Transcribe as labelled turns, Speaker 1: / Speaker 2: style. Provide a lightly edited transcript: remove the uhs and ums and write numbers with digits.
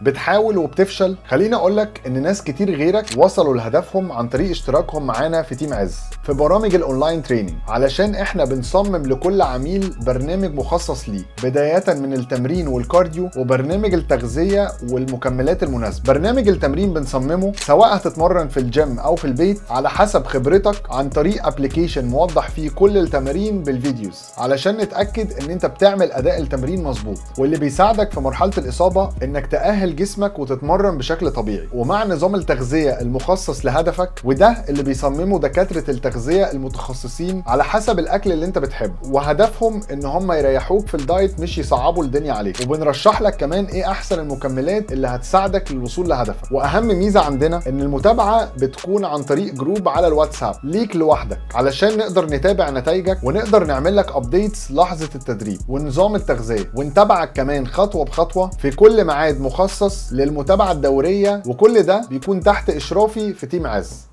Speaker 1: بتحاول وبتفشل؟ خليني اقولك ان ناس كتير غيرك وصلوا لهدفهم عن طريق اشتراكهم معانا في team عز في برامج ال online training، علشان احنا بنصمم لكل عميل برنامج مخصص ليه، بداية من التمرين وال cardio وبرنامج التغذية والمكملات المناسبة. برنامج التمرين بنصممه سواء هتتمرن في الجيم او في البيت على حسب خبرتك، عن طريق application موضح فيه كل التمارين بال videos، علشان نتأكد ان انت بتعمل اداء التمرين مظبوط، واللي بيساعدك في مرحلة الإصابة انك تأهل جسمك وتتمرن بشكل طبيعي، ومع نظام التغذية المخصص لهدفك، وده اللي بيصممه دكاترة التغذية المتخصصين على حسب الأكل اللي انت بتحبه، وهدفهم ان هم يريحوك في ال diet مش يصعبوا الدنيا عليك. وبنرشح لك كمان ايه احسن المكملات اللي هتساعدك للوصول لهدفك. واهم ميزة عندنا ان المتابعة بتكون عن طريق group على الواتساب ليك لوحدك، علشان نقدر نتابع نتائجك ونقدر نعمل لك updates لحظة التدريب ونظام التغذية، ونتابعك كمان خطوة بخطوة في كل ميعاد مخصص للمتابعة الدورية، وكل ده بيكون تحت اشرافي في team عز.